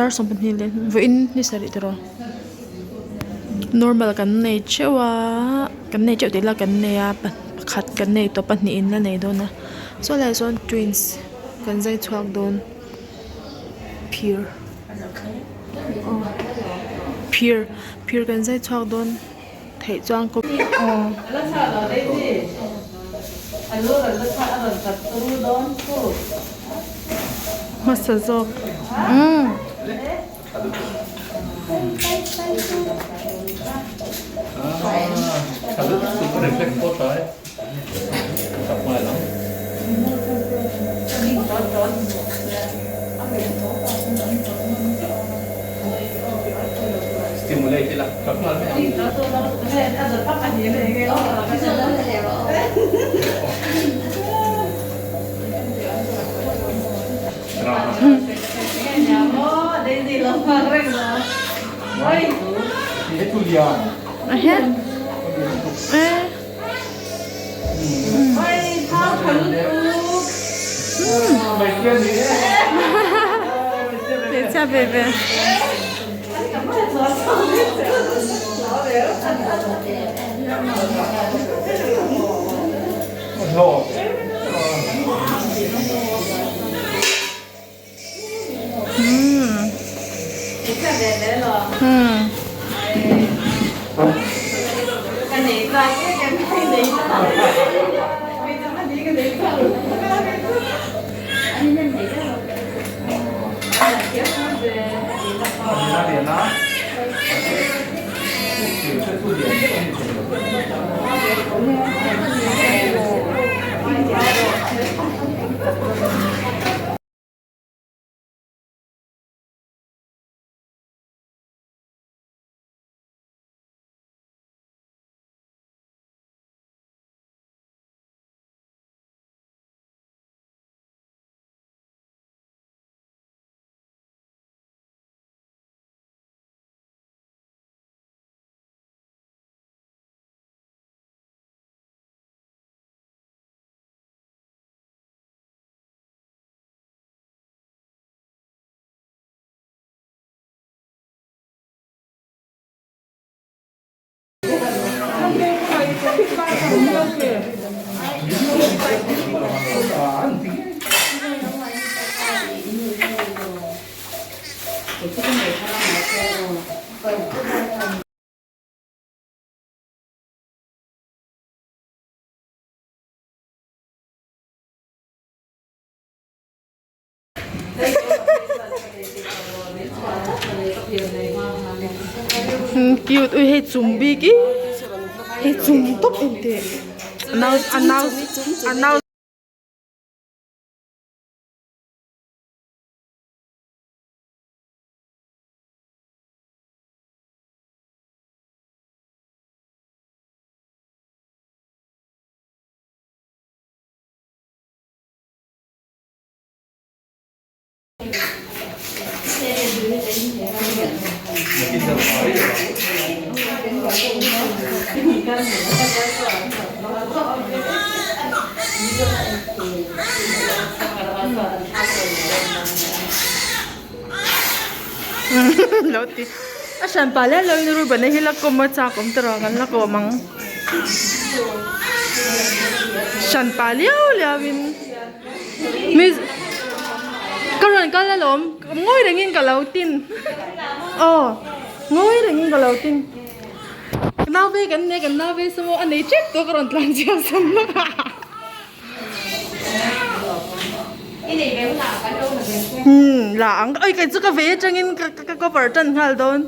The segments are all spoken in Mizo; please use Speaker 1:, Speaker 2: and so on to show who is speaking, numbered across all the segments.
Speaker 1: Dar 12 leh vawiin ni sarih tawh rawh normal kan nei theuh a kan nei theuh tih ila kan nei a pakhat kan nei tawh pahnih in la nei dawn a saw lai ah sawn twins kan zai chhuak dawn phir aw phir phir kan zai chhuak dawn. Theih chuan kawp aw. Hmasa zawk umm. Hmeichhia ve ve. Cute ui hei chum bik ih hei chum tawp em teh a nau a nau a nau. Lo ti a hran pah leh lo in Reuben-a hi la kawm a chak awm tawh kan la kawm ang hran pah liau liau in. Mi ka rawn kal alawm ngawi rengin ka lo tin aw ngawi rengin ka lo tin ka nau ve kan nia kan nau ve saw a nei tep tawh ka rawn tlan chiang sam hlawk a umm la ang oi kei chu ka ve atangin ka ka cover tan nghal dawn.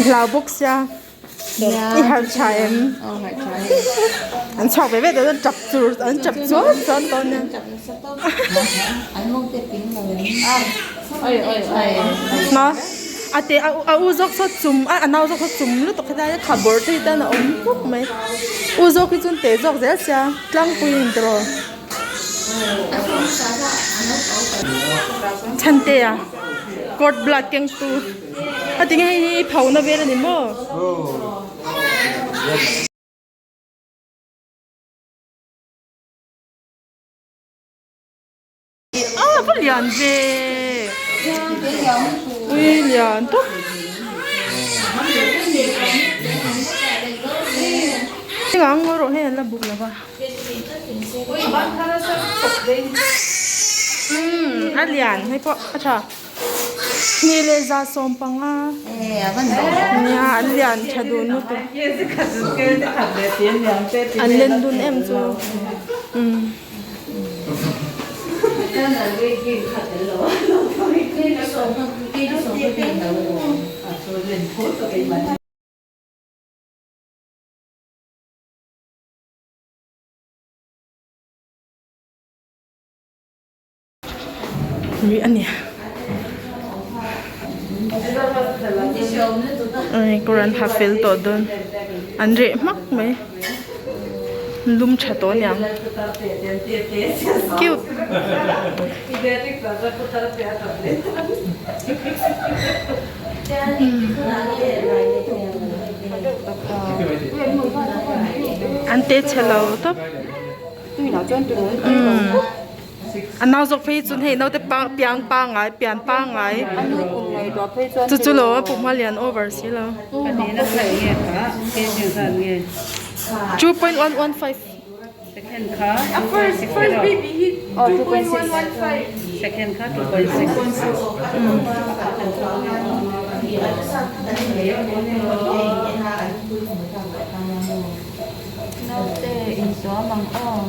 Speaker 1: Hlau bawk sia i harh tha em an chhuak ve ve tawh tap tur an tap chuan chuan dawn nia maw a te a u zawk saw chum a a nau zawk saw chum lutuk helai a kha bawrh te hi tan a awm khawp mai u zawk hi chuan teh zawk zel sia tlangpui in tiraw chhante a. Cord blood keng tu. A tinge hei hi pho na vel a ni maw? A va lian ve. Ui lian tawp. Ang ngaw rawh hei an la buk lo va. Umm a lian hei pawh a tha hnih leh 150 nia an lian tha dun lutuk an len dun em chu umm. Rih a ni kawr an ha fel tawh dawn an reh hmak mai lum tha tawh aniang cute. An te chhe lo tawp a nau zawk phei chuan hei naute piang pangai pian pangai chu chu lo a pum a lian over si lo 2.115
Speaker 2: A first first baby hi 2.115. Second kha 2.6. Naute insuam ang aw.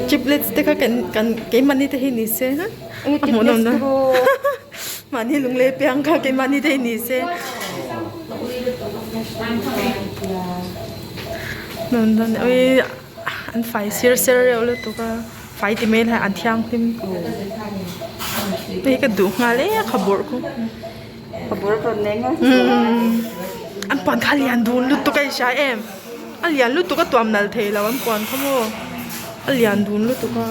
Speaker 1: Triplets te kha kan kan keimahni te hi ni se ha a hmuhnawm na. Mahni lunglei piang kha keimahni te hi ni se. Ui an fai sir ser reuh lutuk a fai ti mai lah an thianghlim hei ka duh nghal e a khabawrh khu an puan kha a lian dun lutuk a i hria em a lian lutuk a tuam nal thei lo an puan kha maw. A lian dun lutuk a.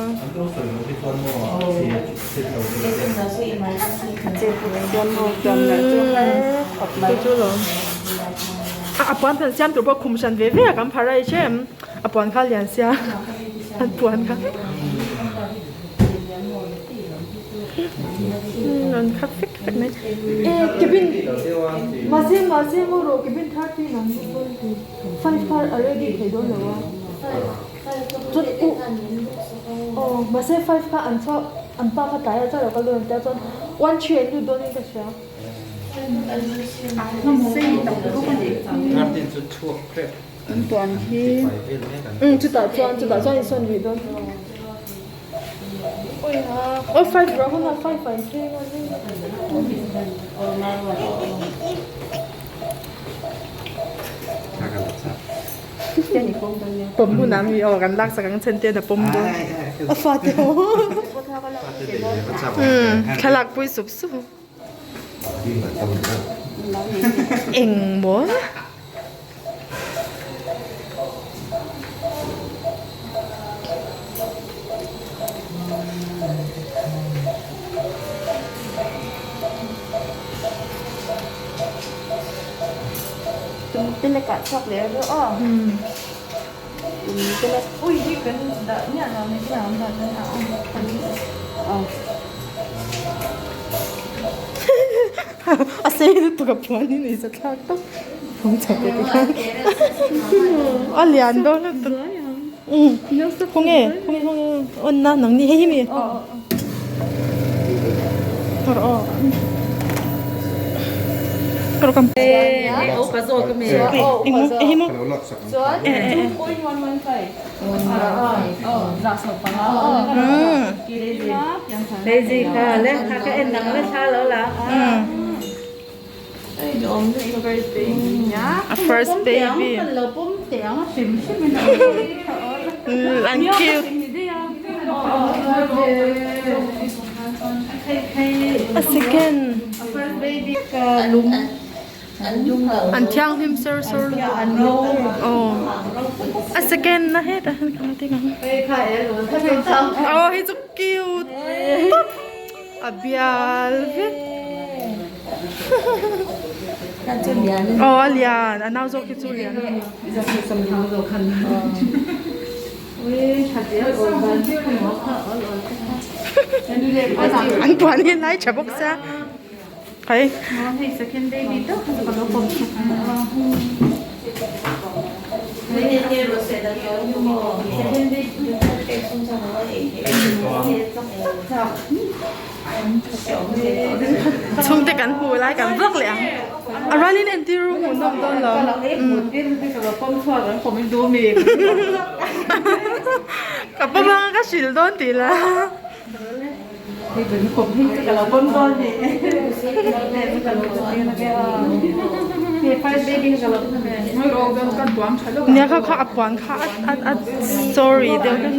Speaker 1: A puan phelh siam tur pawh khum hran ve ve a kan phar a i hre em a puan kha a lian sia an puan kha an khat fek fek mai e cabin mahse mahse maw rawh cabin 13 ang five kha a ready thei dawn lo a. Chuan u aw mahse five kha an chhuak an pa kha tlai ah chuan a lo kal dawn tia chuan one three an lut dawn in ka hria. Chutah chuan chutah chuan in sawn rih dawn. Aw five rawh hunah five ah in thleng a. Pawm hunah mi aw kan laksak ang chen ten a pawm dawn a fate ho thlalak pui sup sup eng maw.
Speaker 2: Tumte lek ah chhuak leh rawh aw. Tumte lek. Ui hi kan dah miah lo mai chu an dah dawn a aw.
Speaker 1: A sei lutuk a puan in ei zathlak tawp phung chho te tikhan a lian dawn lutuk. Khawnge khawnge khawnge on na nang ni hei hi mi. A first baby an cute a second. An thianghlim ser sawr lutuk. Aw. A second na hetah hian ka la ding ang. Aw hei chu cute tawp. A bial vek. Aw a lian a nau zawk hi chu lian a ni. An puan hi lai tha bawk sia. Hei. Chhungte kan hmu lai kan vlog leh ang. A rualin entir ru hmuh nawm dawn lo. Ka pawm anga ka hrilh dawn tih la. Nia kha kha a puan kha a a sorry deuh hlek.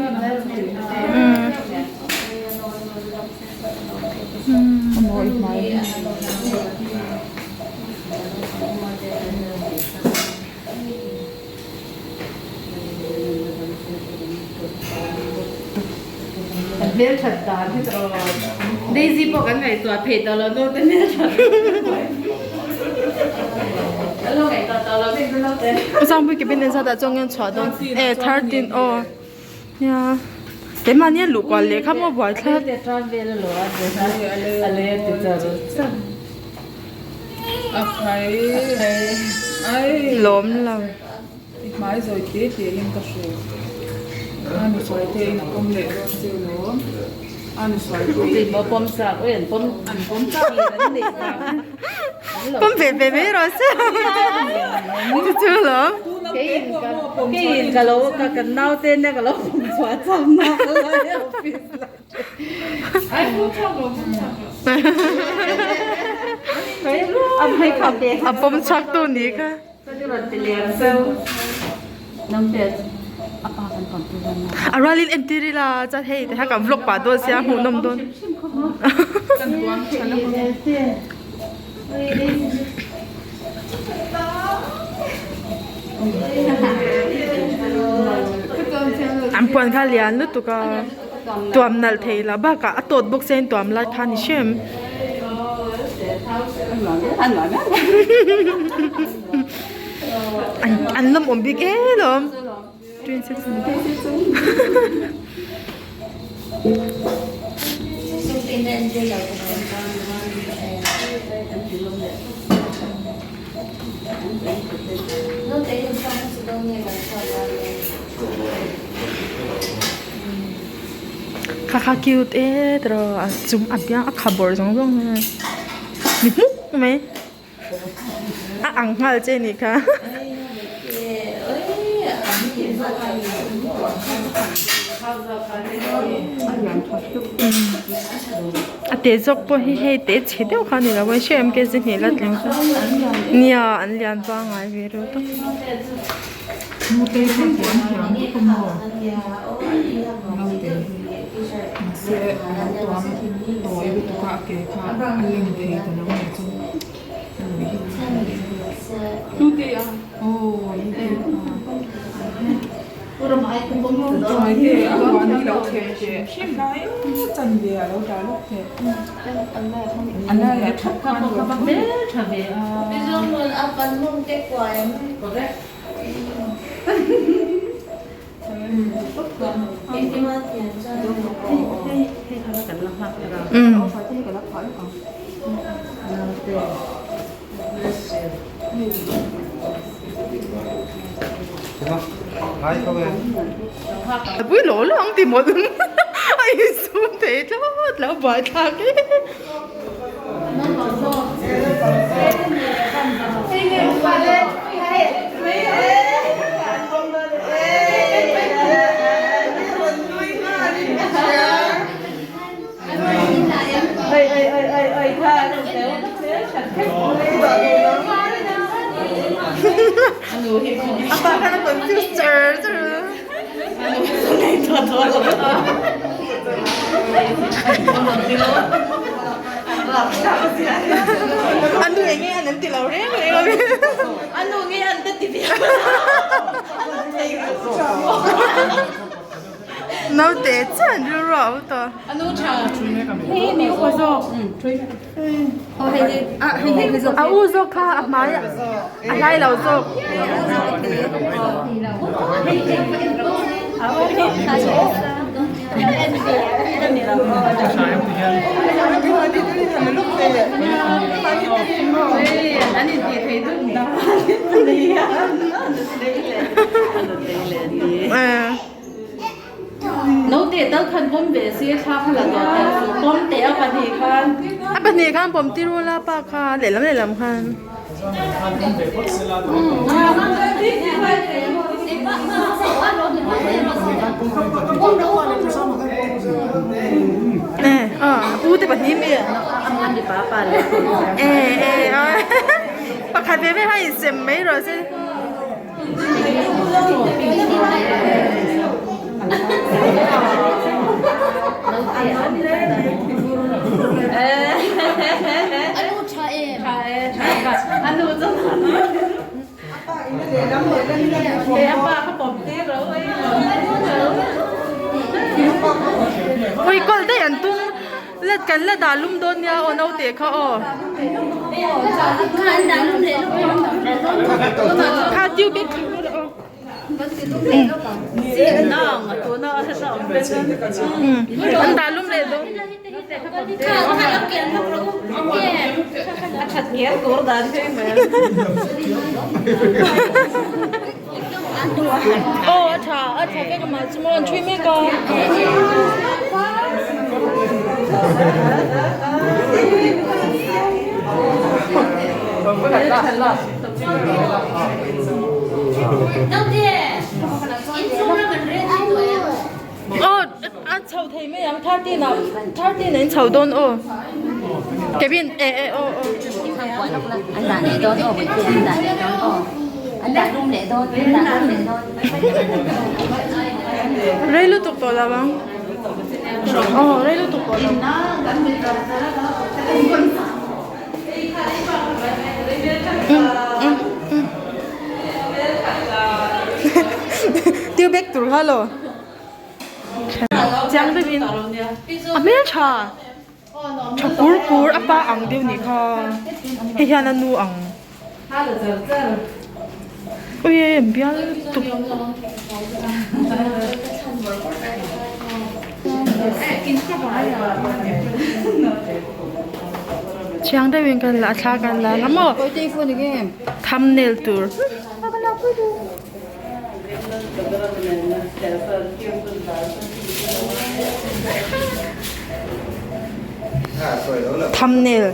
Speaker 1: Sangpui cabin en zat ah chuan nge an chhuah dawn e 13 aw. Nia keimahni a luh kual leh kha maw buai thlap. Lawm lo. Pawm ve ve mai rawh se chu chu lawm.
Speaker 2: Keiin ka lo ka kan naute nia ka lo pawm chhuah cham na ka lai office la
Speaker 1: A pawm chhuak tu ni kha. A rualin entir ila chuan hei ti kha kan vlog pah dawn sia hmuhnawm dawn. An puan kha lian lutuk a tuam nalh thei la bakah a tawt bawk sia in tuam lai kha ni hrem. An lawmawm bik em alawm. Kha kha cute e tiraw a chung a biang a kha bawrh zawng zawng mai ni hmuk mai. A ang nghal che nih kha. A te zawk pawh hi hei te chhe deuh kha a ni lo a hriat em ke zahnih la tling kha nia an lian pangngai ve reuh tak. Pui lo lo ang ti mawlh a insum thei thlawt lo buaithlak e. A pa khan a confuse char char a. Anu enge an an ti lo reng reng a mi.
Speaker 2: Anu nge an ta ti ve.
Speaker 1: Naute chuan rilru a awm tawh.
Speaker 2: Anu tha. Hei mi upa zawk.
Speaker 1: A u zawk kha a hmai a hlai lo zawk.
Speaker 2: Naute tal khan pawm ve se thla kha la tawh teh chu pawm teh a pahnih khan.
Speaker 1: A pahnih khan pawm tir ula pa kha lehlam lehlam khan. U te pahnih mi pakhat ve ve khan insem mai rawh se. Ui kawlh daih an tum let kan la dah lum dawn nia aw naute kha aw kha tiu bek an dah lum leh dawn. Aw a tha a tha vek amah chu maw an thui mek a. Aw a chho thei mai ang 13 ah 13 ah in chho dawn aw cabin eh eh aw aw.
Speaker 3: An dah leh dawn aw an dah leh dawn aw an dah lum leh dawn an dah lum leh dawn.
Speaker 1: Rei lutuk tawh lo ang aw rei lutuk tawh lo. Tiu bek tur kha lo. Chiang deuhin a hmel tha tha kur kur a pa ang deuh nih kha hei hian a nu ang ui bial tuk. Chiang deuhin kan la a thla kan la ang maw thumbnail tur. Thumbnail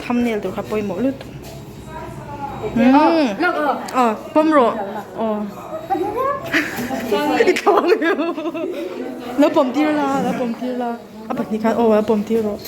Speaker 1: thumbnail tur kha pawimawh lutuk aw pawm rawh aw i thawng lo pawm tir la lo pawm tir la a pahnih khan aw lo pawm tir rawh.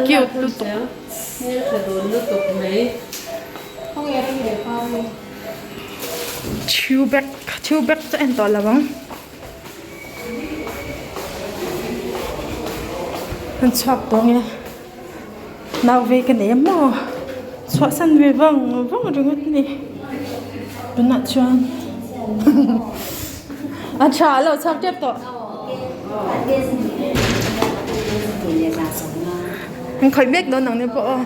Speaker 1: Cute lutuk. Chew bag chew bag chu a en tawh lo ang. An chhuak tawh ang e. Nau vei ka nei a maw chhuahsan ve vang vang ringawt a ni tunah chuan a tha a lo chhuak tep tawh an khawih mek dawn ang ni pawh aw.